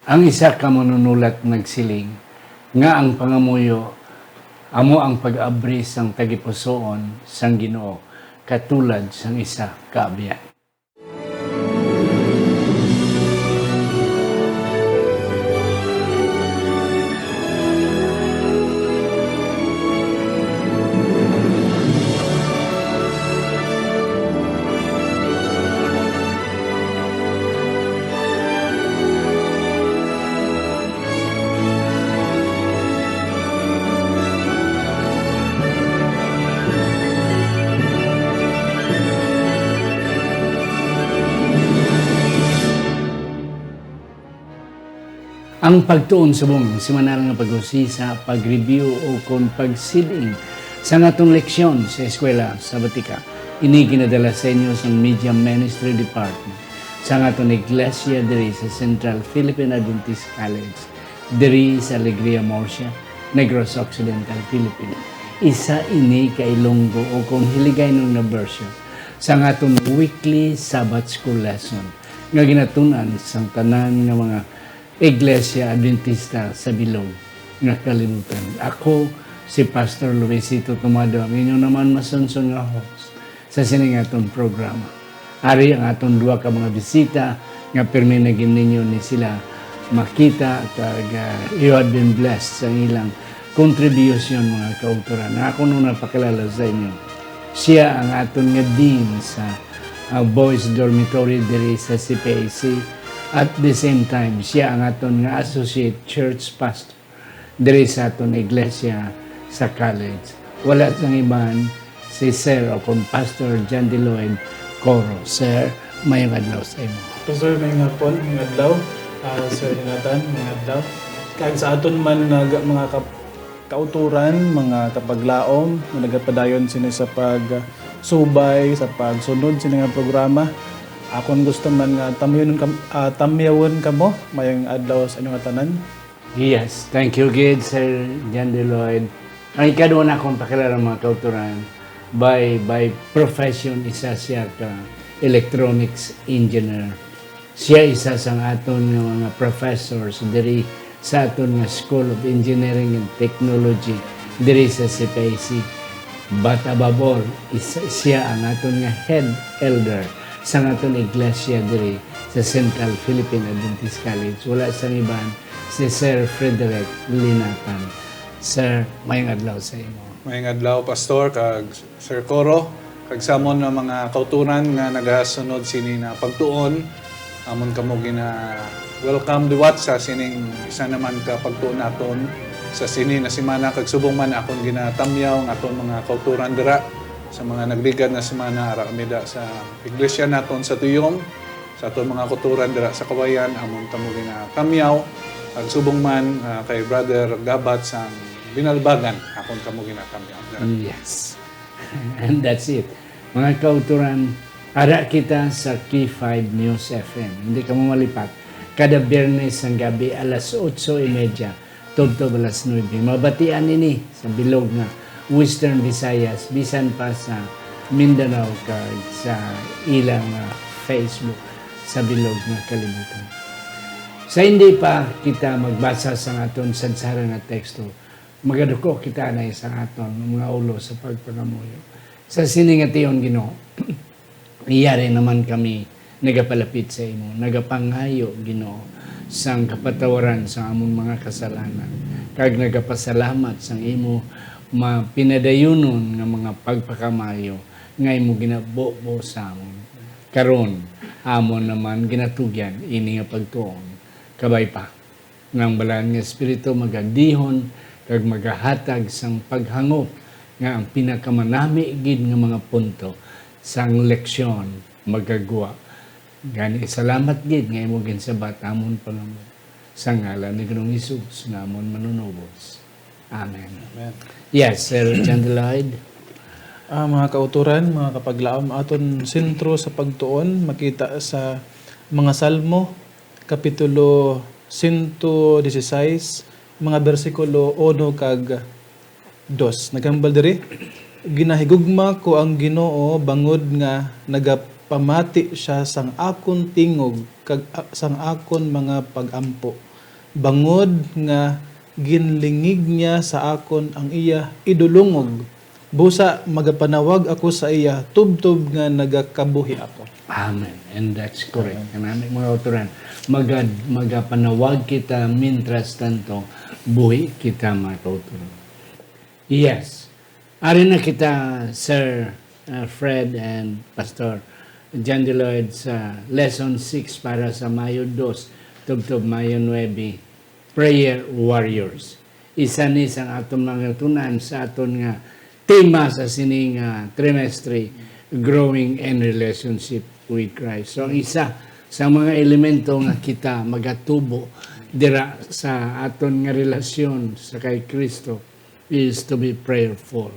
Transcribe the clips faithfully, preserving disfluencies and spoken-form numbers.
Ang isa ka manunulat nagsiling nga ang pangamuyo amo ang pag-abri sang tagipusoon sang Ginoo katulad sang isa ka abyan. Ang pagtuon subong semanal nga pag-usisa, pag-review, o kon pagsiding sa aton leksyon sa eskwela sabatika. Ini ginadala sa inyo sang Media Ministry Department sang aton iglesia diri sa Central Philippine Adventist College, diri sa Alegria, Murcia, Negros Occidental, Philippines. Isa ini ka Ilonggo o kon Hiligaynon nga version sang aton weekly Sabbath School lesson nga ginatun-an sang tanan nga mga Iglesia Adventista sa bilog nga kalibutan. Ako si Pastor Luisito Tomado, ang inyo naman masunson nga host sa sining aton programa. Ari ang aton duha ka mga bisita nga pirmi na gid ninyo ni sila makita, kag, ah, you have been blessed sa ilang contribution, mga kautoran. Nga ako nung napakilala sa inyo, siya ang aton nga dean sa, ah, boys dormitory diri sa C P I C. At the same time, siya ang aton nga associate church pastor diri sa aton iglesia sa college. Wala sang iban, si Sir o kon Pastor John D. Lloyd Coro. Sir, mayong adlaw sa imo. Pastor, mayong hapon, mayong adlaw, ah, Sir Jonathan, mayong adlaw. Kag sa aton man nga ga-, mga kap-, kauturan, mga kapaglaom, nga nagapadayon sini sa pag-, subay, sa pagsunod sini nga programa. Akon gusto man nga tamyawon kam-, ah, tamyawon kamo, mayong adlaw sa inyo nga tanan. Yes, thank you gid, Sir John D. Lloyd. Ang ikaduha na akong pakilala, mga kautoran, by, by profession, isa siya ka electronics engineer. Siya isa sang aton nga mga professors diri sa aton nga School of Engineering and Technology diri sa C P I C. But above all, isa, siya ang aton nga head elder sang aton iglesia diri sa Central Philippine Adventist College. Wala sang iban, si Sir Frederick Linatan. Sir, mayong adlaw sa imo. Mayong adlaw, Pastor, kag Sir Coro, kag sa amon nga mga kauturan nga nagasunod sini na pagtuon. Amon kamo gina-welcome liwat sa sining isa naman ka pagtuon naton sa sini na semana, kag subong man akon ginatamyaw ang aton mga kauturan dira sa mga nagligad na semana. Ara kami da sa iglesia naton sa Tuyom, sa aton mga kauturan dira sa Kawayan, amon kamo ginatamyaw, kag subong man, ah, kay Brother Gabat sang Binalbagan, akon kamo ginatamyaw dira. Yes. And that's it. Mga kauturan, ara kita sa K five News F M. Hindi ka mo malipat. Kada Biyernes sang gabi, alas otso y media, tubtob alas nuebe. Mabatian ini sa bilog nga Western Visayas, bisan pa sa Mindanao kag sa ilang, ah, Facebook sa bilog nga kalibutan. Sa hindi pa kita magbasa sa aton sadsara nga teksto, magaduko kita na sa aton mga ulo sa pagpangamuyo. Sa sini nga tion, Ginoo, yari naman kami nagapalapit sa imo, nagapangayo, Ginoo, sang kapatawaran sa amon mga kasalanan, kag nagapasalamat sang imo mapinadayunon nga mga pagpakamaayo nga imo ginabubo sa amon. Karon, amon naman ginatugyan ini nga pagtuon. Kabay pa nga ang Balaan nga Espiritu magadihon kag magahatag sang paghangop nga ang pinakamanami gid nga mga punto sang leksyon magagwa. Gani, salamat gid nga imo ginsabat amon pangamuyo. Sa ngalan ni Ginoong Hesus nga amon Manunubos. Amen. Amen. Yes, Sir John Lloyd. Ah, mga kauturan, mga kapaglaom, aton sentro sa pagtuon makita sa mga Salmo, Kapitulo sento disisais, mga bersikulo uno kag dos. Naghambal diri, "Ginahigugma ko ang Ginoo bangod nga nagapamati sia sang akon tingog kag, ah, sang akon mga pag-ampo. bangod nga ginlingig niya sa akon ang iya idulungog. Busa magapanawag ako sa iya tubtob nga nagakabuhi ako. Amen. And that's correct. Kanami, mga kauturan, maga, magapanawag kita, mientras tanto, buhi kita, mga kauturan. Yes. Ari na kita, Sir, uh, Fred and Pastor John Lloyd, sa lesson six para sa Mayo dos, tubtob Mayo nuebe, Prayer Warriors. Isa ni sang aton mga tun-an sa aton nga tema sa sini nga trimestre, Growing in Relationship with Christ. So, ang isa sa mga elemento nga kita magatubo dira sa aton nga relasyon sa kay Kristo is to be prayerful.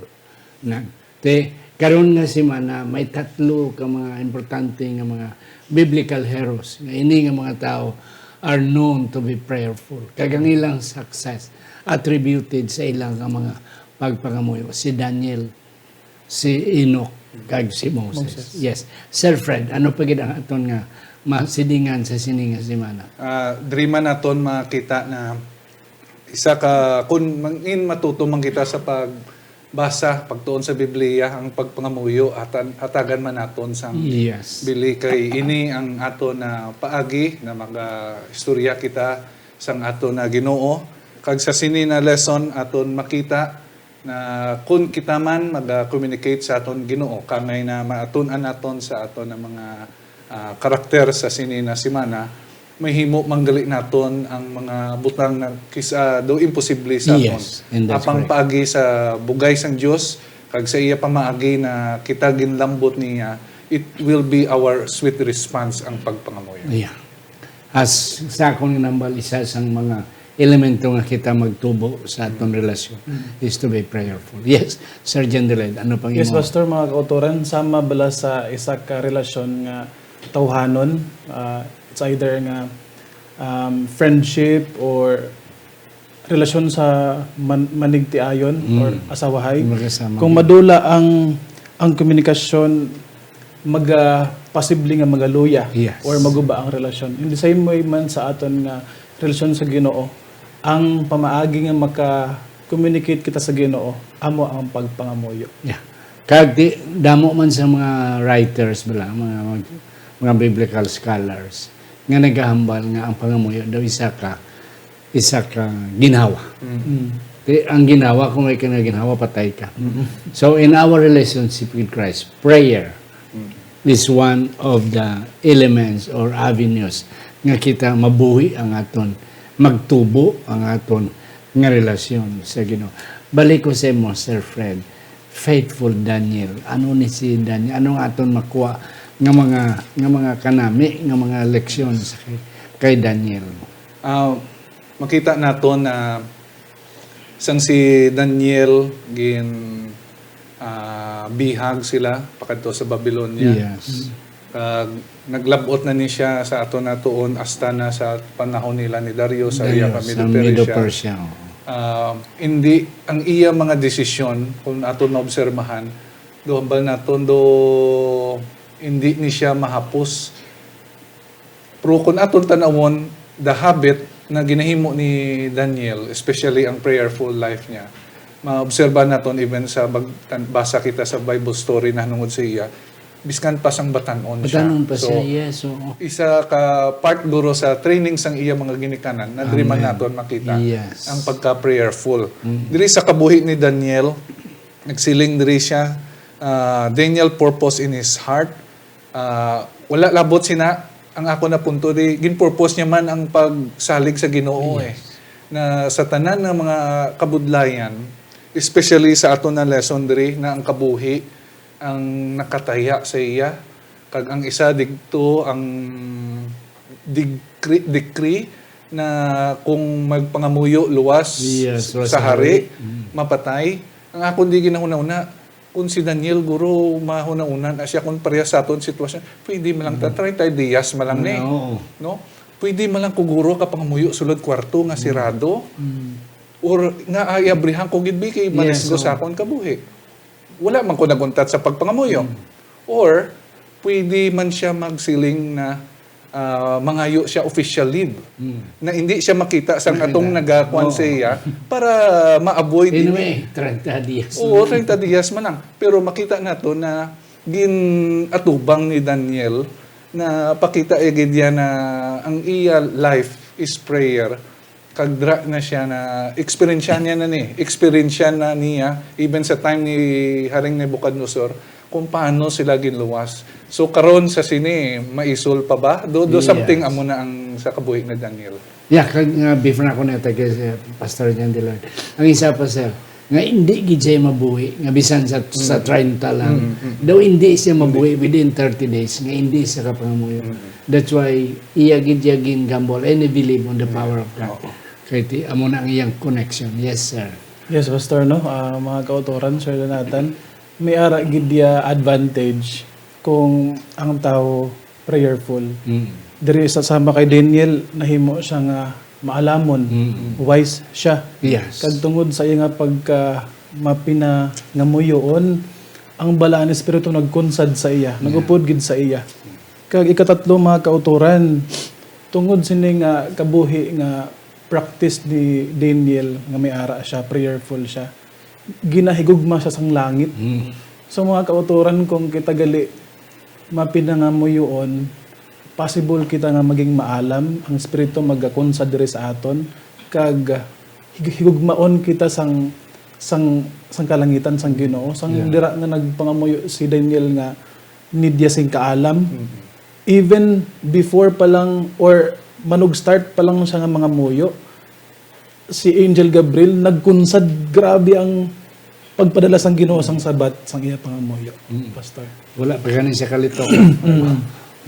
Na, te, karon nga semana, may tatlo ka mga importante nga mga biblical heroes nga ini nga mga tawo are known to be prayerful. Kag ang ilang success attributed sa ilang nga mga pagpangamuyo. Si Daniel, si Enoch, kag si Moses. Moses. Yes. Sir Fred, ano pa gid ang aton nga masidingan sa sini nga semana? Ah, diri man naton makita na isa ka, kung mangin matuto man kita sa pagbasa, pagtuon sa Biblia, ang pagpangamuyo, hatan, hatagan man naton sang Yes. bili kay ini ang ato na paagi na maga-istorya kita sang ato na Ginoo. Kag sa sini na lesson, aton makita na kung kita man maga-communicate sa aton Ginoo, kangay na maatun-an naton sa aton na mga ah, karakter sa sini na semana, mahimo man gali naton ang mga butang na kis-, ah, do imposible sa aton. Yes, and that's Apang correct. Paagi sa bugay sang Dios kag sa iya pamaagi na kita ginlambot niya, it will be our sweet response ang pagpangamuyo. Yeah. As sa akong nambal, isa sang mga elemento nga kita magtubo sa aton relasyon is to be prayerful. Yes, Sir John Lloyd, ano pang Yes, imo? Pastor, mga kauturan, sama bala sa isa ka relasyon nga tawhanon, ah, it's either nga um, friendship or relasyon sa man- manigtiayon Mm. or asawahay. Magkasama. Kung madula ang ang komunikasyon, maga posible nga magaluya Yes. or maguba ang relasyon. In the same way man sa aton nga relasyon sa Ginoo, ang pamaagi nga maka-communicate kita sa Ginoo amo ang pagpangamuyo. Yeah. Kag di, damo man sa mga writers bala, mga mga, mga biblical scholars nga nagahambal nga ang pangamuyo daw isa ka isa ka ginhawa. Mm. Di, ang ginhawa, kung may ka nga ginhawa, patay ka. So in our relationship with Christ, prayer is one of the elements or avenues nga kita mabuhi ang aton, magtubo ang aton nga relasyon sa Ginoo. Balik ko sa imo, Sir Fred, faithful Daniel. Ano ni si Daniel? Anong aton makuha nga mga nga mga kanami, nga mga leksyon sa kay, kay Daniel? Ah, makita naton na sang si Daniel gin ah, bihag sila pakadto sa Babylonia. Yes. Kag naglab-ot na ni siya sa aton na tuon hasta na sa panahon nila ni Darius sa iya Darius, Medo sa Persia. Medo-Persia, oo. Ah, hindi ang iya mga desisyon, kung aton maobserbahan, do hambal naton do hindi ni siya mahapos. Pero kung aton tanawon, the habit na ginahimo ni Daniel, especially ang prayerful life niya, maobserba naton even sa bag-, tan-, basa kita sa Bible story na nungod sa iya, biskan pa sang batan-on siya. Batan-on pa So, siya, yes, oo. Isa ka part guro sa training sang iya mga ginikanan na diri man Amen. naton makita Yes. ang pagka-prayerful. Mm. Diri sa kabuhi ni Daniel, nagsiling diri siya, ah, Daniel purpose in his heart. Ah, wala labot sina ang ako na punto di gin-purpose niya man ang pagsalig sa Ginoo eh. Na sa tanan nga mga kabudlayan, especially sa aton na lesson diri na ang kabuhi ang nakataya sa iya, kag ang isa digto ang decree, decree na kung magpangamuyo luwas Yes, luwas sa sa hari, hari. Mm. Mapatay. Ang akon di ginahuna-huna, kung si Daniel guro mahuna-huna na siya kung pareha sa aton sitwasyon, pwede man lang ta, thirty days man lang ni. Oo. No? Pwede man lang ko guro kapangamuyo sulod kwarto nga sirado. Mm. Or nga ay abrihan ko gid bi kay Yes, marisgo sa oo. akon kabuhi. Wala man ko naguntat sa pagpangamuyo. Or pwede man siya magsiling na ah, mangayo siya official leave. Mm. Na hindi siya makita sang Makita. atong nagakuan Oo. sa iya para ma-avoid ini. Anyway, treinta dias. Oo, treinta dias man lang. Pero makita nato na gin-atubang ni Daniel na pakita iya gid yan na ang iya life is prayer. Kag dra na siya na experience niya na ni, experience na niya even sa time ni Haring Nebuchadnezzar kung paano sila ginluwas. So karon sa sini, maisol pa ba? Do, do Yes. something amo na ang sa kabuhi ni Daniel. Yeah, kag nga before na ako natag kay, uh, Pastor John Dillard. Ang isa pa, sir, nga hindi gid siya mabuhi nga bisan sa, sa treinta lang. Mm, mm. Daw hindi siya mabuhi within thirty days nga hindi siya kapangamuyo. Mm. That's why iya gid siya gin-gamble and he believe on the power of God. Oo. Kay ti amo na ang iyang connection. Yes, sir. Yes, Pastor, no? Ah, mga kautoran, Sir Jonathan, may ara gid diya advantage kung ang tao prayerful. Mm. Diri sa sama kay Daniel, nahimo siya nga maalamon, Mm. wise siya. Yes. Kag tungod sa iya nga pagka mapinangamuyoon, ang balaan espiritu nagkunsad sa iya, nag-upod gid sa iya. Kag ikatatlo, mga kautoran, tungod sini nga kabuhi nga practice ni Daniel nga may ara siya, prayerful siya, ginahigugma siya sang langit. Mm. So, mga kautoran, kung kita gali mapinangamuyoon, possible kita nga maging maalam, ang Espiritu magakunsad diri sa aton, kag hig- higugmaon kita sang sang sang kalangitan sang Ginoo, sang Yeah. dira nga nagpangamuyo si Daniel nga need niya sing kaalam. Even before pa lang or manug-start pa lang siya nga mangamuyo, si Angel Gabriel nagkunsad grabe ang pagpadala sang Ginoo sang sabat sang iya pangamuyo, Mm. Pastor. Wala pa gani siya kalito.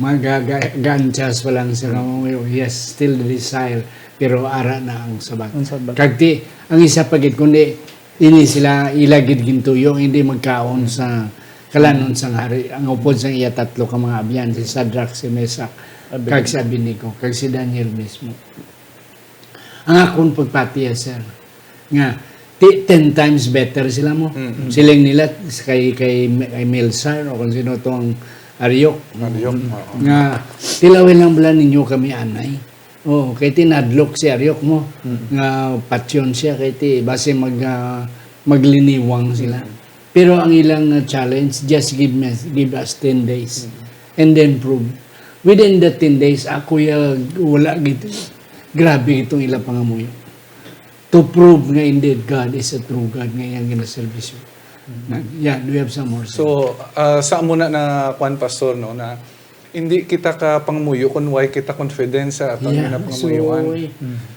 Magaganchas pa lang siya kamuyo. Yes, still desire. Pero ara na ang sabat. Ang sabat. Kag ti, ang isa pa gid, kundi ini sila ila gid gintuyo, hindi magkaon sa kalanon sang hari. Ang upod sang iya tatlo ka mga abyan, si Shadrach, si Meshach, Abednego. kag si Abednego, kag si Daniel mismo. Ang akon pagpatiya, sir, nga ti, ten times better sila mo. Mm. Siling nila kay, kay, kay Melzar o kung sino tong Ariok. Ariok, oo. Nga tilawin lang bala ninyo kami anay. Oo, kay tinadlok si Ariok mo. Nga patyon siya kay ti base mag, ah, magliniwang sila. Pero ang ilang, uh, challenge, just give me, give us ten days. And then prove. Within the ten days, ako ya wala gid. Grabe itong ila pangamuyo. To prove nga indeed God is a true God nga iyang ginaservisyo. Na, yeah, do we have some more? So, ah, sa amo na na kwan, Pastor, no, na hindi kita ka pangamuyo kung why kita confidence sa aton Yeah, nga pangamuyuan. so,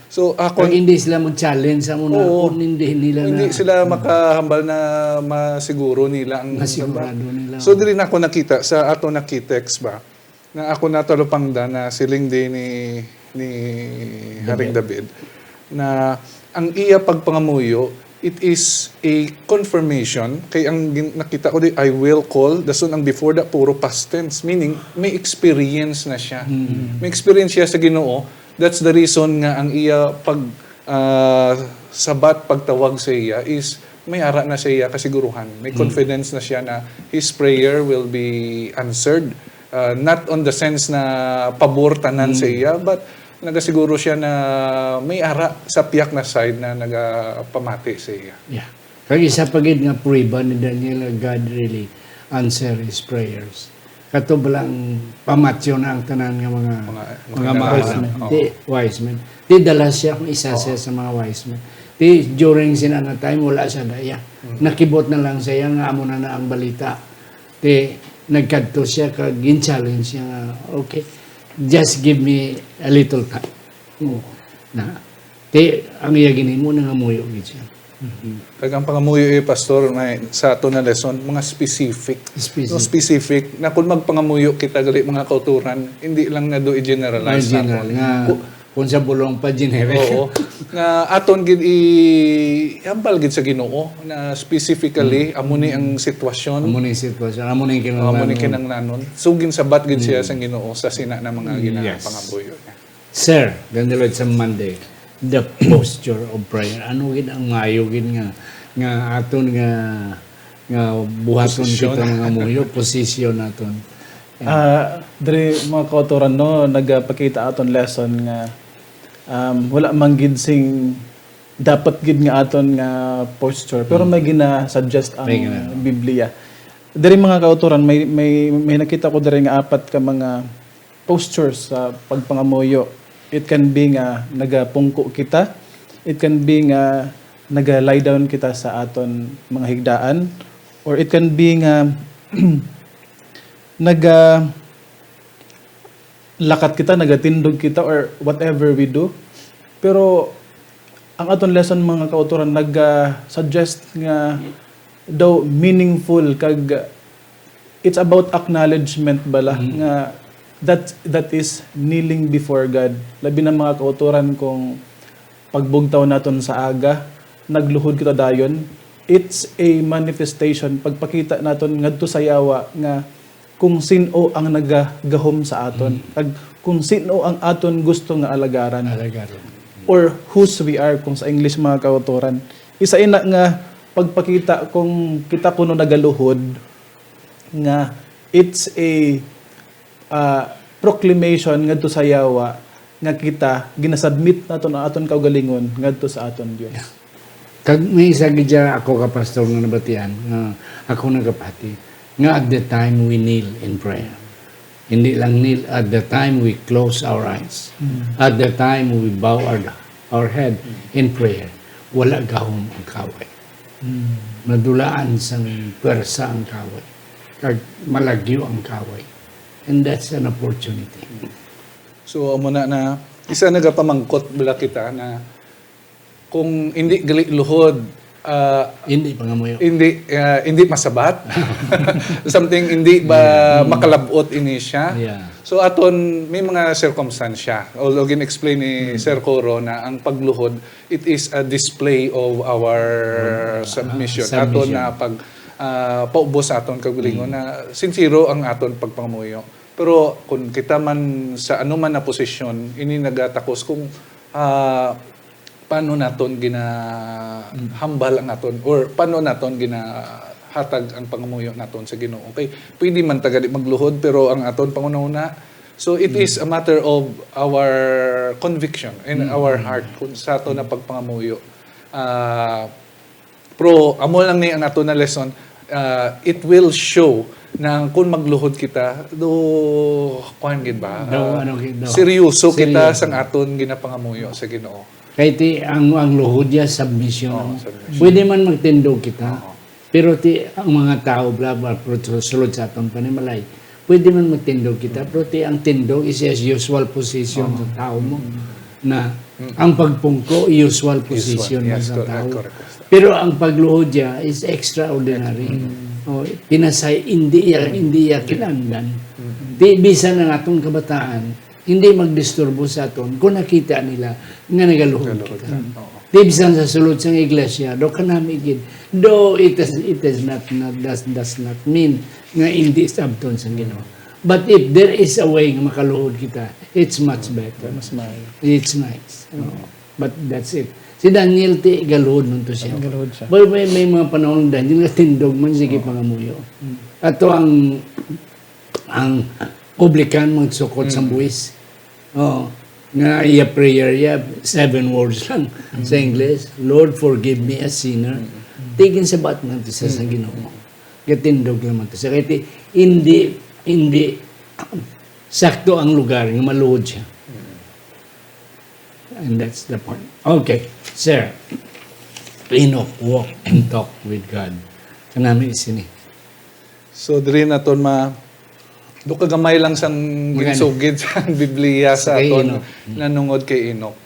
So, ako, Pag hindi sila mag-challenge sa muna, Oo. kung hindi nila Hindi na, sila makahambal na masiguro nila ang Masigurado nila. So, diri na ako nakita sa ato na key text ba, na ako natalupangda na siling di ni, ni Haring David, na ang iya pagpangamuyo, it is a confirmation kay ang gin- nakita ko di, "I will call," dason ang before that puro past tense, meaning may experience na siya. May experience siya sa Ginoo. That's the reason nga ang iya pag ah, sabat, pagtawag sa iya is may ara na sa iya kasiguruhan. May confidence na siya na his prayer will be answered. Ah, not on the sense na pabor tanan sa iya, but nagasiguro siya na may ara sa piyak na side na nagapamati sa iya. Yeah. Kag isa pa gid nga prueba ni Daniel nga God really answer his prayers. Kato ba lang pamatyo na ang tanan nga mga, Mga, mga mga mahal. wise men. Di, wise men. Di dala siya kung isa siya sa mga wise men. Di during sina nga time, wala siya daya. Nakibot na lang siya nga amo na na ang balita. Di nagkadto siya kag gin-challenge siya nga, "Okay, just give me a little time." Oh, na. Di ang iya ginhimo, nangamuyo gid siya. Kag ang pangamuyo, eh, Pastor, may, sa ato na lesson, mga specific. Specific. No, specific na kung magpangamuyo kita gali, mga kauturan, hindi lang na do i-generalize Original naton. nga Ku- kung sa bulong pa generic. Oo. Nga aton gid i-, ihambal gid sa Ginoo na specifically amo ni ang sitwasyon. Amo ni ang sitwasyon, amo ni ang Amo ni kinahanglan. Kinahanglanon. So, ginsabat gid siya sa Ginoo sa sina na mga Yes. ginapangamuyo niya. Sir, Daniel, sa Monday, the posture of prayer. Ano gid ang maayo gid nga, nga aton nga, nga buhaton Posisyon. Kita nga muyo, posisyon naton? Ah, Diri, mga kautoran, no, nagapakita aton lesson nga, um, wala man gid sing dapat gid nga aton nga posture, pero may gina-suggest ang May gina- Biblia. Diri, mga kautoran, may, may, may nakita ko diri nga apat ka mga postures sa pagpangamuyo. It can be nga nagapungko kita, it can be nga naga-lie down kita sa aton mga higdaan, or it can be nga naga lakat kita, nagatindog kita, or whatever we do. Pero ang aton lesson, mga kautoran, nag-suggest nga daw meaningful kag it's about acknowledgement bala Mm. nga that that is kneeling before God. Labi na, mga kautoran, kung pagbugtaw naton sa aga, nagluhod kita dayon. It's a manifestation, pagpakita naton ngadto sa yawa nga kung sin-o ang nagagahom sa aton, Mm. kag kung sin-o ang aton gusto nga alagaran, Alagaran. or whose we are, kung sa English, mga kautoran. Isa ina nga pagpakita kung kita kuno nagaluhod, nga it's a, ah, proclamation ngadto sa yawa nga kita ginasubmit naton ang aton kaugalingon ngadto sa aton Dios. Kag may isa gid siya ako ka pastor nga nabatian, nga ako nagapati, nga at the time we kneel in prayer. Hindi lang kneel, at the time we close our eyes. Mm. At the time we bow our, our head Mm. in prayer, wala gahom ang kaway. Mm. Madulaan sang pwersa ang kaway. Kag malagyo ang kaway. And that's an opportunity. So, amo na na, isa nagapamangkot bala kita na kung hindi gali luhod, ah, Hindi pangamuyo. hindi, ah, hindi masabat. Something hindi ba Yeah. makalabot ini siya? Yeah. So, aton, may mga sirkumstansya. Although gin-explain ni Mm. Sir Coro na ang pagluhod, it is a display of our Mm. submission. Ah, Aton submission. na pag, ah, paubos sa aton kaugalingon Mm. na sinsero ang aton pagpangamuyo. Pero kung kita man sa anuman na posisyon, ini nagatakos kung, ah, paano naton gina-, Mm. hambal ang aton, or paano naton ginahatag ang pangamuyo naton sa Ginoo. Okay, pwede man ta gani magluhod, pero ang aton panghunahuna, so it Mm. is a matter of our conviction and Mm. our heart kung sa aton na Mm. pagpangamuyo. Ah, pero amo lang ni ang aton na lesson, ah, it will show na kung magluhod kita, do, kuwan gid ba? Do, Ah, ano gid, do. seryoso kita Seryoso. sang aton ginapangamuyo sa Ginoo. Kay ti, ang, ang luhod niya, submission. Oo, submission. Pwede man magtindog kita, Oo. pero ti, ang mga tao, bla, bla, pero sulod sa atong panimalay, pwede man magtindog kita, Mm. pero ti, ang tindog is a usual position Oo. sa tao mo, Mm. na Mm. ang pagpungko, usual Usual. position Yes, sa cor-, tao. correct, correct. Pero ang pagluhod niya is extraordinary. Mm. Oh, pinasay, hindi iya, hindi iya kinahanglan. Mm. Di, bisan ang atong kabataan, hindi magdisturbo sa aton kung nakita nila nga nagaluhod Nagaluhod kita. ka. Oo. Di bisan sa sulod sang iglesia, do kanami gid. Though it is, it is not, not, does, does not mean nga hindi sabton sang Ginoo. But if there is a way nga makaluhod kita, it's much better. Mas maayo. It's nice. Oo. But that's it. Si Daniel, ti, galuhod man to siya. Galuhod siya. May, may, may mga panahon, Daniel, nga tindog man, sige, Oo. pangamuyo. Mm. Ato ang, ang publican, magsukot sa Mm. buwis. Oo. Nga iya prayer, iya seven words lang sa Mm. English, "Lord, forgive me, a sinner." Mm. Tigin sa bat man to sa, sa Mm. Ginoo. Gatindog lang man to siya. Kaya ti, hindi, hindi, sakto ang lugar nga maluhod siya. Mm. And that's the point. Okay, sir. Enoch walk and talk with God. Kanami sini. So, diri naton ma-, do kagamay lang sang Magani. ginsugid sa Biblia sa Sa kay aton Enoch. Mm. nanungod kay Enoch.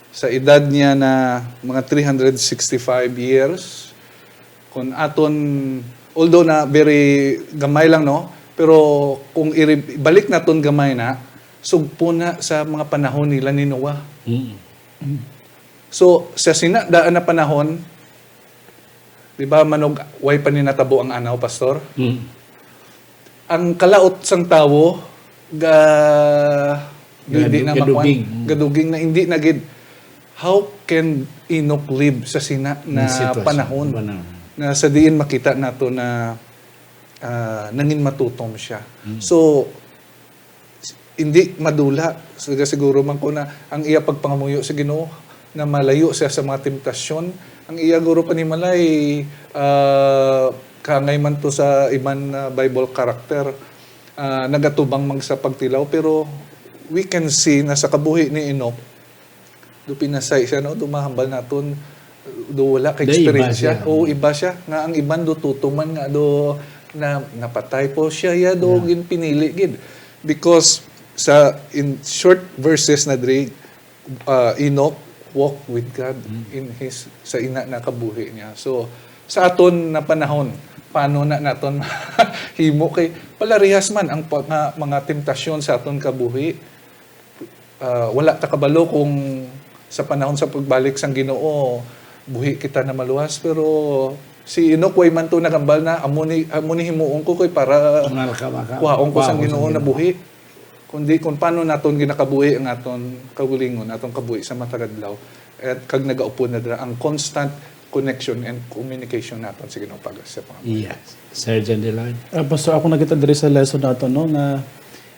Sa edad niya na mga three hundred sixty-five years, kung aton, although na very gamay lang, no? Pero kung iri-, balik naton gamay na, sugpo na sa mga panahon nila ni Noah. Mm. So, sa sina daan na panahon, di ba, manog, way pa ni natabo ang anaw, Pastor? Mm. Ang kalaot sang tawo, ga-, Gadu-, di na makuan. gaduging. Gaduging na, hindi na gid. How can Enoch live sa sina Nga na sitwasyon, panahon panahon. na sa diin makita nato na, ah, nangin matutom siya? Mm. So, hindi madula. Sa-, siguro man ko na ang iya pagpangamuyo sa Ginoo na malayo siya sa mga temptasyon. Ang iya guro panimalay, ah, kaangay man to sa iban na Bible character, ah, nagatubang man sa pagtilaw, pero we can see na sa kabuhi ni Enoch, do pinasay siya, no? Do mahambal naton, do wala ka Day, iba experience siya. siya. Oo, iba siya. Nga ang iban do tutuman nga do na napatay po siya, ya do Yeah. ginpinili gid. Because sa, in short verses na diri, uh, Enoch walk with God Mm. in his, sa ina na kabuhi niya. So, sa aton na panahon, paano na naton himo kay palarihas man ang pa-, nga mga temptasyon sa aton kabuhi? Ah, wala ta kabalo kung sa panahon sa pagbalik sang Ginoo, buhi kita na maluwas. Pero si Enoch, way man to nagambal na, "Amo ni, amo ni himuon ko kay para Ngal ka ba ka? kuhaon ko sang Kuhaon sang Ginoo na Ginoo. buhi." Kundi kung paano naton ginakabuhi ang aton kaugalingon, aton kabuhi sa matag adlaw, at kag nagaupod na dira ang constant connection and communication naton sa Ginoo pag sa mga Yes. Sir John Deloy. Ah, Pastor, ako nakita diri sa lesson nato, no, nga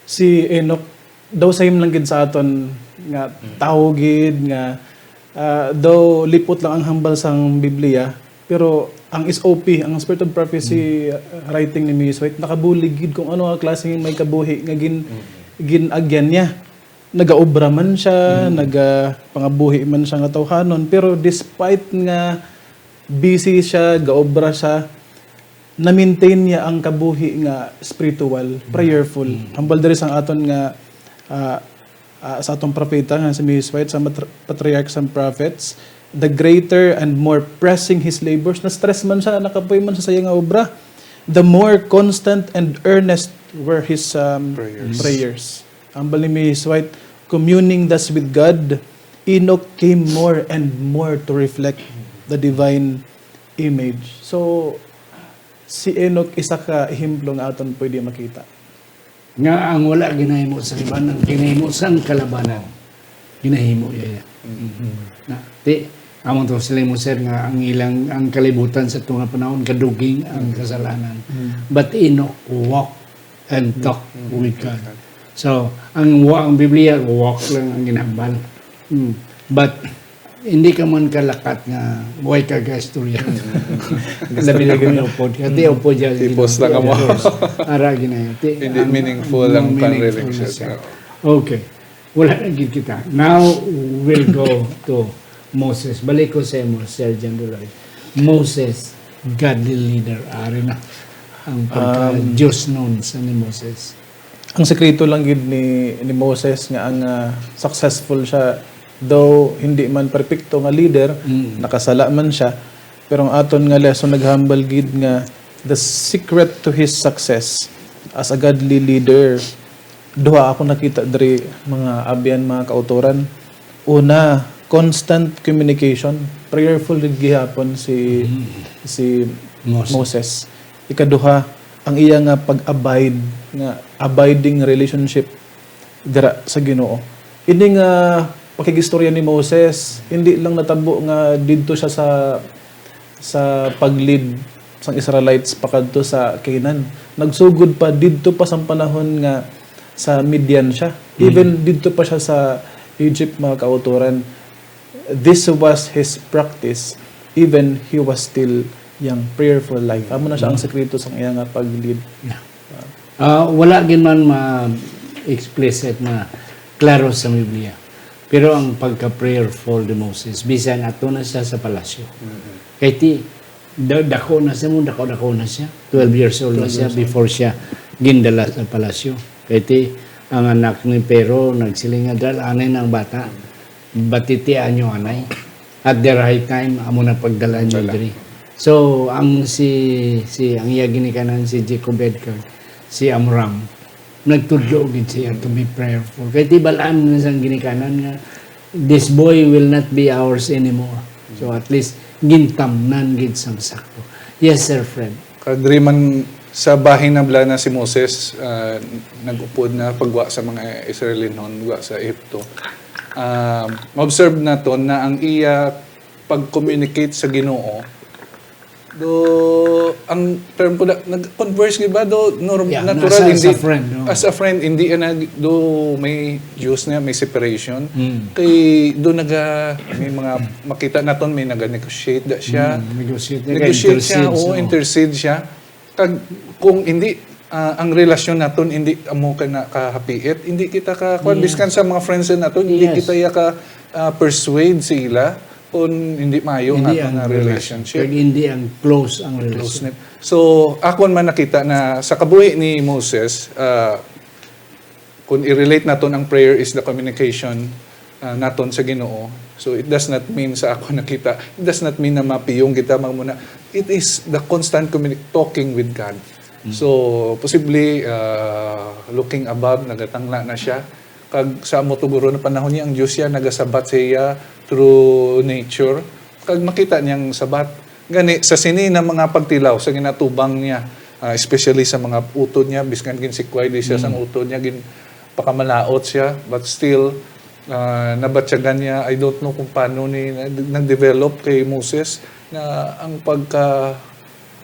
si Enoch daw same lang gid sa aton nga Mm. tawo gid nga, ah, daw lipot lang ang hambal sang Biblia, pero ang S O P, ang Spirit of Prophecy, Mm. ah, writing ni Miss White, nakabulig gid kung ano nga klase nga may kabuhi nga gin-, Mm. gin-agyan niya. Nagaobra man siya, Mm. nagapangabuhi man siya nga tawhanon, pero despite nga busy siya, gaobra siya, na-maintain niya ang kabuhi nga spiritual, Mm. prayerful. Mm. Hambal diri sang aton nga, ah, ah, sa atong propeta nga si Miss White, sa matr-, Patriarchs and Prophets, the greater and more pressing his labors. Na-stress man siya, nakapoy man siya sa iya nga obra. The more constant and earnest were his, um, Prayers. prayers. Hambal ni Miss White, communing thus with God, Enoch came more and more to reflect the divine image. So, si Enoch isa ka ehemplo nga aton pwede makita. Nga ang wala ginahimo sa iban, ang ginahimo sang kalabanan, ginahimo iya. Mm. Na, ti, amon to sila mo, sir, nga ang ilang, ang kalibutan sa tunga panahon, kaduging ang Mm. kasalanan. Mm. But Enoch walk and Mm. talk Mm. with God. So, ang wa-, ang Biblia, walk lang ang ginhambal. Mm. But, hindi ka man kalakat nga way ka gaistorya. Mm. Labi na kung upod. Kati Mm. upod yan, Tipos lang amo. Ara, ginaya. Ti, Hindi ang, meaningful ang ang meaningful panrelationship. na siya. Okay. Wala na gid kita. Now, we'll go to Moses. Balik ko sa imo, Sir John Deloy. Moses, godly leader. Ari na ang pagka Um, Diyos noon sa ni Moses. Ang sekreto lang gid ni, ni Moses nga ang, ah, successful siya, though hindi man perpekto nga leader, Mm. nakasala man siya, pero ang aton nga lesson naghambal gid nga the secret to his success as a godly leader, duha ako nakita diri, mga abyan, mga kautoran. Una, constant communication. Prayerful gid gihapon si, Mm. si Moses. Moses. Ikaduha, ang iya nga pag-abide, nga abiding relationship dira sa Ginoo. Ini nga pakig-istorya ni Moses, hindi lang natabo nga didto siya sa, sa pag-lead sang Israelites pakadto sa Canaan. Nagsugod pa didto pa sang panahon nga sa Midian siya. Even Mm. didto pa siya sa Egypt, mga kautoran. This was his practice. Even he was still young, prayerful life. Amo na siya ang Mm. sekreto sang iya nga pag-lead. Yeah. Ah, wala gid man ma-explicit na klaro sa Biblia. Pero ang pagka-prayerful ni Moses, bisan ato na siya sa palasyo. Mm-hmm. Kay ti, da-, dako na siya, mo, dako-dako na siya. Twelve years old na Twelve siya years old. before siya gindala sa palasyo. Kay ti, ang anak ni Pero nagsiling nga, "Dal-, anay na ang bata. Batitian niyo, anay. At the right time, amo na pagdala niyo Dala. diri." So, ang si, si, ang iya ginikanan, si Jacob Edgar, si Amram, nagtudlo gid siya to be prayerful. Kay ti bal-an na sang ginikanan nga, "This boy will not be ours anymore." So, at least, gintamnan gid sang sakto. Yes, Sir Fred. Kag diri man sa bahin na bala na si Moses, ah, nag-upod na pagwa sa mga Israelinon, gwa sa Ehipto. Ah, ma-observe naton na ang iya pag-communicate sa Ginoo, Do, ang term ko na, nag-converse gyud ba? Do, norm-, Yeah, natural, as a- as hindi, a friend, no? As a friend, hindi na, do, may Diyos na, may separation. Mm. Kay, do naga, may mga, makita naton, may naga-negotiate da siya. Mm, negotiate na ka, Negotiate siya, intercedes, oo, no? Intercede siya. Kag, kung hindi, ah, ang relasyon naton, hindi amo ka na kahapiit, hindi kita ka, kwan, Yes. Biskan sa mga friends naton, hindi Yes. kita ya ka, ah, persuade sila kung hindi maayo Hindi naton ang nga relasyon. relationship. Kag hindi ang close ang relasyon. Close-knit. So, akon man nakita na sa kabuhi ni Moses, ah, kung i-relate naton ang prayer is the communication, ah, naton sa Ginoo. So, it does not mean sa ako nakita, it does not mean na mapiyong kita magmuna. It is the constant communi-, talking with God. So, possibly, ah, looking above, nagatangla na siya. Kag sa amo to guro na panahon niya, ang Diyos siya nagasabat siya through nature. Kag makita niyang sabat. Gani, sa sini na mga pagtilaw, sa ginatubang niya, ah, especially sa mga utod niya, biskan ginsikway di siya sang utod niya, gin pakamalaot siya, but still, ah, nabatyagan niya, I don't know kung paano ni, nag-, nag-develop kay Moses na ang pagka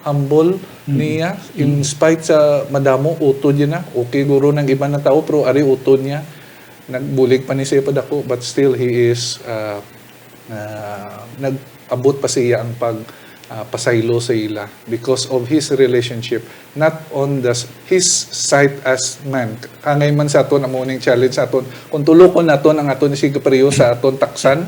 humble niya, in spite sa madamo, utod yun na. Okay, guro ng iba na tao, pero ari utod niya. Nagbulig pa ni siya padako, but still, he is, uh, uh, nag-abot pa siya ang pag, uh, pasaylo sa ila because of his relationship, not on the s-, his sight as man. Kangay man sa aton, amo ning challenge sa aton. Kung tulukon naton ang aton sigkapareho sa aton taksan,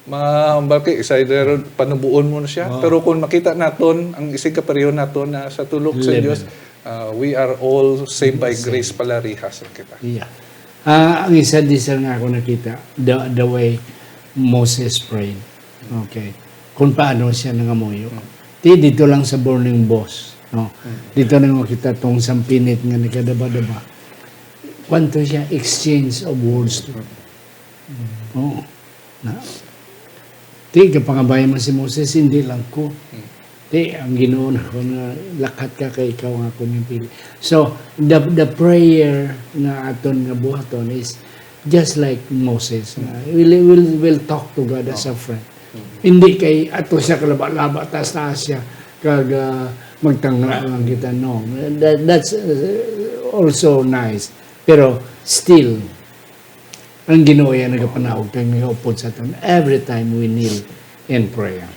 ma-, baki, isa ron, panubuon mo na siya. Wow. Pero kung makita naton ang isig kapareho naton na sa tulok sa Level. Dios, ah, we are all saved by Saved. Grace, palarihas lang kita. Yeah. Ah, ang isa di, sir, nga ako nakita, the, the way Moses prayed. Okay. Kung paano siya nangamuyo. Di dito lang sa burning bush, no? Dito na makita tong sampinit nga nagkadaba-daba. Kwanto siya exchange of words to. Oo. Na, di, kapangabay man si Moses, hindi lang ko. Di, ang Ginoo na ko nga, "Lakat ka kay ikaw nga akong ginpili." So, the, the prayer nga aton nga buhaton is just like Moses. Nga, we'll, we'll, we'll talk to God as a friend. Hindi kay ato siya kalaba-laba, taas-taas siya, kag, ah, magtangla lang kita. No, that, that's, uh, also nice. Pero still, ang Ginoo ya nagapanawag kag nagaupod sa aton every time we kneel in prayer.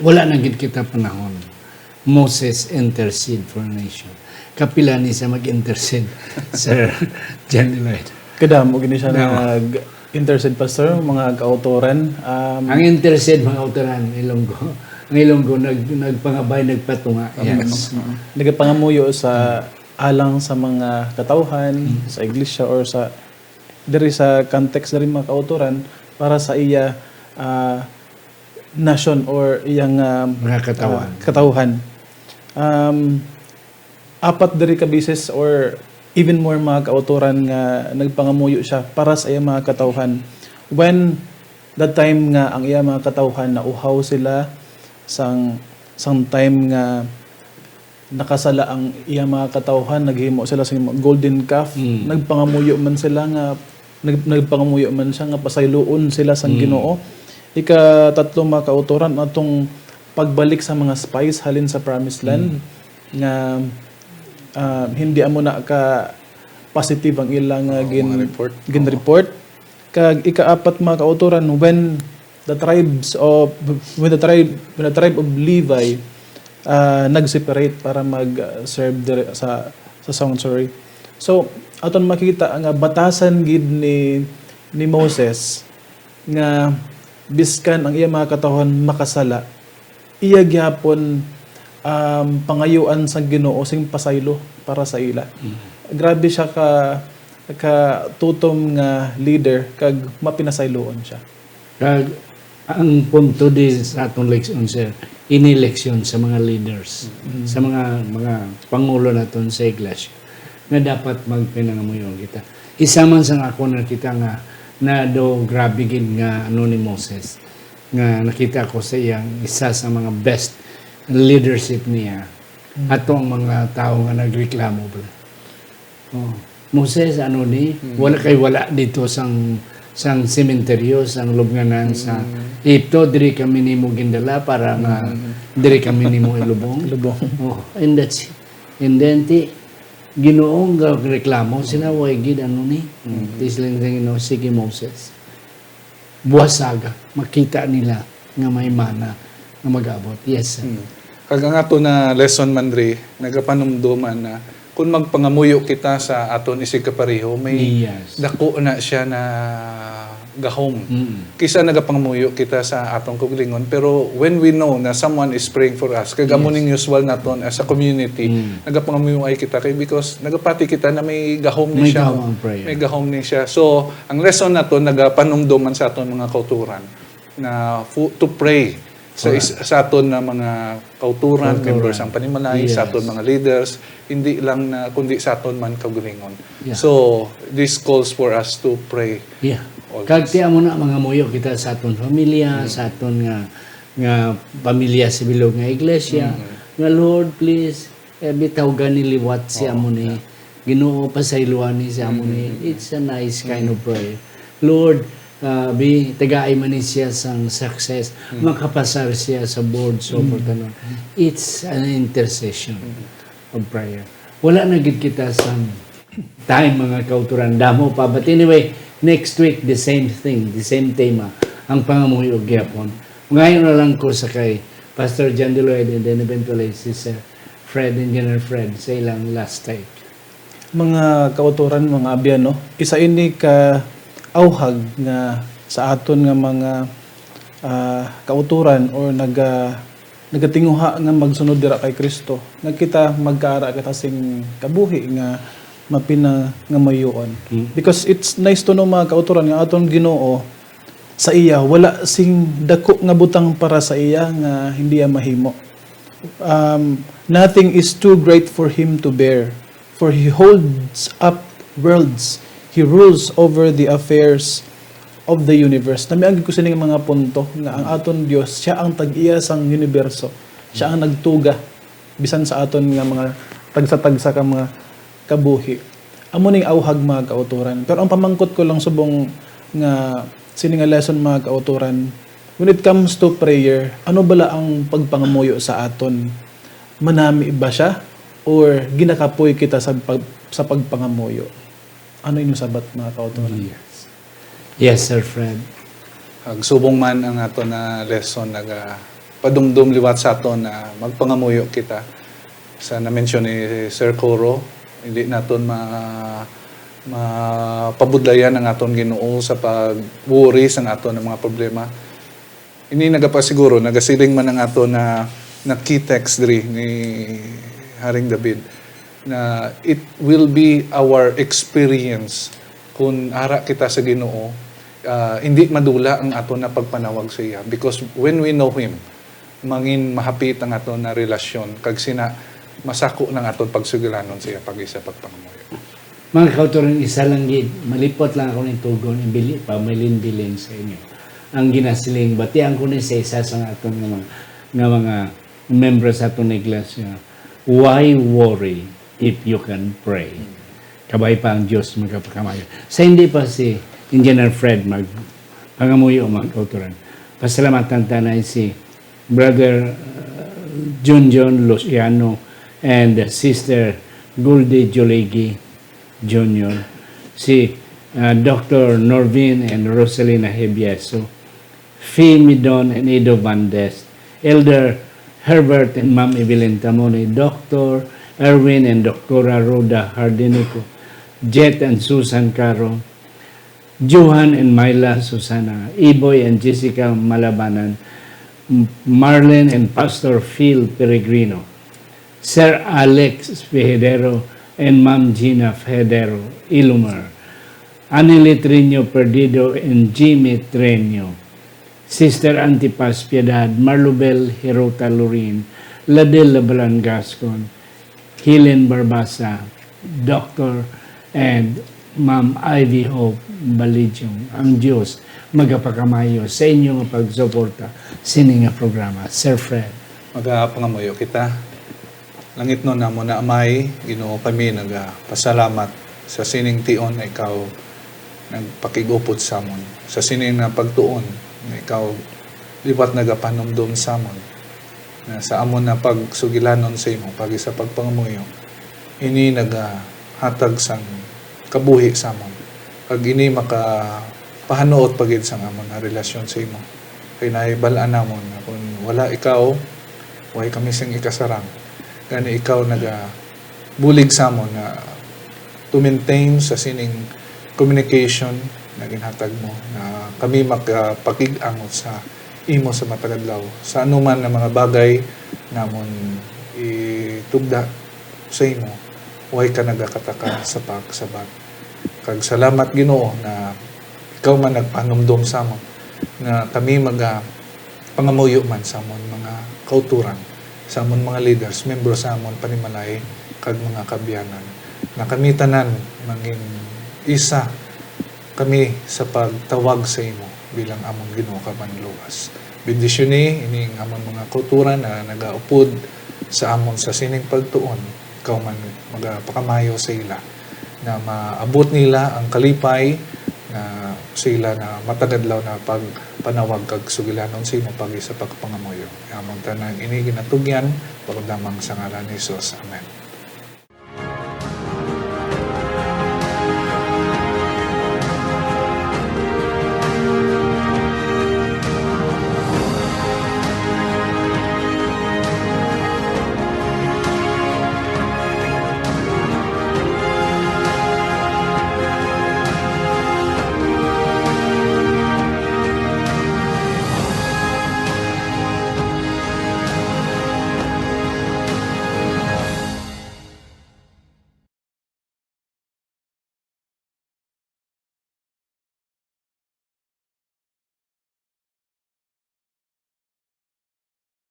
Wala na gid kita panahon. Moses intercede for nation. Kapila ni siya mag-intercede, Sir John Lloyd? Kadamo gini siya No. nag-intercede, Pastor, mga kautoran. Um, Ang intercede, mga kautoran, Ilonggo. Ang Ilonggo, nag, nagpangabay, nagpatunga. Yes. Mm. Nagapangamuyo sa alang sa mga katawhan, sa iglesia, or sa diri sa context diri, mga kautoran, para sa iya, ah, nation or iyang, ah, Mga katawhan. ah, katawhan. Um, apat diri ka beses or even more, mga kautoran, nga nagpangamuyo siya para sa iyang mga katawhan. When the time nga ang iyang mga katawhan nauhaw sila sang, sang time nga nakasala ang iyang mga katawhan, naghimo sila sa golden calf. Mm. Nagpangamuyo man sila nga nag-, nagpangamuyo man siya nga pasayloon sila sang Mm. Ginoo. Ikatatlo, mga kautoran, atong pagbalik sa mga spies halin sa promised land, nga, ah, hindi amo na ka positive ang ilang, ah, Oo, gin-, mga report. gin-report. Kag ikaapat, mga kautoran, when the tribes of, when the tribe, when the tribe of Levi, ah, nag-separate para mag, ah, serve dire sa, sa sanctuary. So, aton makita nga batasan gid ni, ni Moses nga biskan ang iya mga katawhan makasala, iya gyapon, um, pangayuan sang Ginoo sing pasaylo para sa ila. Grabe siya ka, ka tutom nga leader kag mapinasayloon siya. Kag ang punto di sa atong leksyon, sir, ini leksyon sa mga leaders, sa mga, mga pangulo naton sa iglesia, nga dapat magpinangamuyo kita. Isa man sang ako nakita nga, na do grabe gid nga ano ni Moses, nga nakita ko sa iyang isa sa mga best leadership niya. Ato ang mga tao nga nagreklamo pala. Oh. Moses, ano ni, wala kay wala dito sang sang sementeryo, sang lubnganan sa Mm. Ipto, diri kami nimo gindala para nga Mm. diri kami nimo ilubong. Lubong. Oh, and that's it. And then, ti, Ginoo nga reklamo sila, "Way gid ano ni?" Mm. Ti siling sa Ginoo, "Sige, Moses, buwasaga, makita nila nga may mana nga mag-abot." Yes, sir. Mm. Kag ang ato na lesson man diri, nagapanumduman na kung magpangamuyo kita sa aton isigkapareho, may Yes. dako na siya na gahom. Mm. Kisa nagapangamuyo kita sa atong kaugalingon, pero when we know na someone is praying for us, kag amo Yes. ning usual naton as a community, Mm. nagapangamuyo ay kita kay because nagapati kita na may gahom ni May siya. gahom ang prayer. May gahom ni siya. So, ang lesson naton nagapanumduman sa aton mga kauturan na fu-, to pray sa is-, Correct. sa aton na mga kauturan, Kauturan. members sang panimalay, sa Yes. aton mga leaders, hindi lang na, kundi sa aton man kaugalingon. Yeah. So, this calls for us to pray Yeah. always. Kag ti amo na, mangamuyo kita sa aton pamilya, Mm. sa aton nga, nga pamilya sa bilog nga iglesia, Mm. nga, "Lord, please, eh, bitawgan ni liwat si Oo, amo ni. yeah. Ginoo, pasayloan ni si amo ni." Mm, mm, mm. It's a nice kind Mm. of prayer. "Lord, ah, bi, tagai man ni siya sang success. Mm. Makapasar siya sa board, so Mm. for tanan." Mm. It's an intercession Mm. of prayer. Wala na gid kita sang time, mga kauturan. Damo pa. But anyway, next week, the same thing, the same tema. Ang pangamuyo gyapon. Ngayon na lang ko sa kay Pastor John De Lloyd and then eventually si Sir Fred, Engineer Fred, sa ilang last take. Mga kauturan, mga abyan, no? Isa ini ka awhag nga sa aton nga mga, ah, kauturan or naga-, nagatinguha nga magsunod dira kay Cristo, nga kita magkaara kita sing kabuhi nga mapinangamuyoon. Mm. Because it's nice to know, mga kauturan, nga aton Ginoo, sa iya, wala sing dako nga butang para sa iya nga hindi iya mahimo. Um, nothing is too great for him to bear, for he holds up worlds, he rules over the affairs of the universe. Namiagi ko sini nga mga punto nga ang aton Dios, siya ang tag-iya sang universo. Siya ang nagtuga bisan sa aton nga mga tagsa-tagsa ka mga kabuhi. Amo ning awhag, mga kauturan. Pero ang pamangkot ko lang subong nga sini nga lesson, mga kauturan, when it comes to prayer, ano bala ang pagpangamuyo sa aton? Manami ba siya? Or ginakapoy kita sa pag-, sa pagpangamuyo? Ano inyong sabat, mga kauturan? Yes. Yes, Sir Fred. Ag subong man ang ato na lesson, naga padumdom liwat sa aton na magpangamuyo kita. Sa na-mention ni Sir Coro, hindi naton ma-, mapabudlayan ang aton Ginoo sa pag-worry sang aton nga mga problema. Ini nagapasiguro, nagasiling man ang ato na, na key text diri ni Haring David, na it will be our experience kun ara kita sa Ginoo, ah, hindi madula ang ato na pagpanawag sa iya. Because when we know Him, mangin mahapit ang ato na relasyon, kag sina masako ng aton pagsugilanon sa iya pag-isa pagpangamuyo. Mga kauturan, isa lang gid, malipot lang ako ning tugon, ibili pa, mabilin-bilin sa inyo. Ang ginasiling, batian ko ni sa isa sa aton nga mga, nga mga membro sa aton iglesia, "Why worry if you can pray?" Kabay pa ang Dios magapakamayo. Sa hindi pa si Engineer Fred magpangamuyo, mga kauturan, pasalamatan ta na si Brother, uh, Junjun Luciano and Sister Goldie Joligi Junior, si, uh, Doctor Norvin and Rosalina Hebieso, Fee Midon and Ido Bandes, Elder Herbert and Ma'am Evelyn Tamoni, Doctor Erwin and Doctora Rhoda Hardinico, Jet and Susan Caro, Johan and Myla Susana, Iboy and Jessica Malabanan, M-, Marlene and Pastor Phil Peregrino, Sir Alex Fejadero and Ma'am Gina Fejadero, Ilumar, Annie Letreño Perdido and Jimmy Treño, Sister Antipas Piedad, Marlubel Hirota Lorin, Ladil Labalan Gascon, Helen Barbasa, Doctor and Ma'am Ivy Hope Balidyong. Ang Dios magapakamayo sa inyo nga pagsuporta sini nga programa. Sir Fred. Magapangamuyo kita. Langitnon namo na Amay, Ginoo, kami nagapasalamat sa sining tion nga ikaw nagpakig-upod sa amon sa sini nga pagtuon nga ikaw liwat nagapanumdom sa amon, na sa amon na pagsugilanon sa imo pagi sa pagpangamuyo, ini nagahatag sang kabuhi sa amon, kag ini makapahanuot pa gid sang amon nga relasyon sa imo. Kay nahibal-an namon nga kon wala ikaw, way kami sing ikasarang. Gani ikaw nagabulig sa amon nga to maintain sa sining communication na ginhatag mo, na kami makapakig-angot sa imo sa matag adlaw. Sa anuman nga mga bagay namon itugda sa imo, way ka nagakataka sa pagsabat. Kag salamat, Ginoo, na ikaw man nagpanumdom sa amon nga kami maga pangamuyo man sa amon mga kauturan, sa amon mga leaders, membro sa amon panimalay, kag mga kaabyanan, na kami tanan mangin isa kami sa pagtawag sa imo bilang amon Ginoo kag Manluwas. Bendisyoni ining amon mga kauturan na nagaupod sa amon sa sining pagtuon. Ikaw man magapakamayo sa ila, na maabot nila ang kalipay na sa ila na matag adlaw na pagpanawag kag sugilanon sa imo pagi sa pagpangamuyo. Amon tanan ini ginatugyan pagdamang sa ngalan ni Jesus. Amen.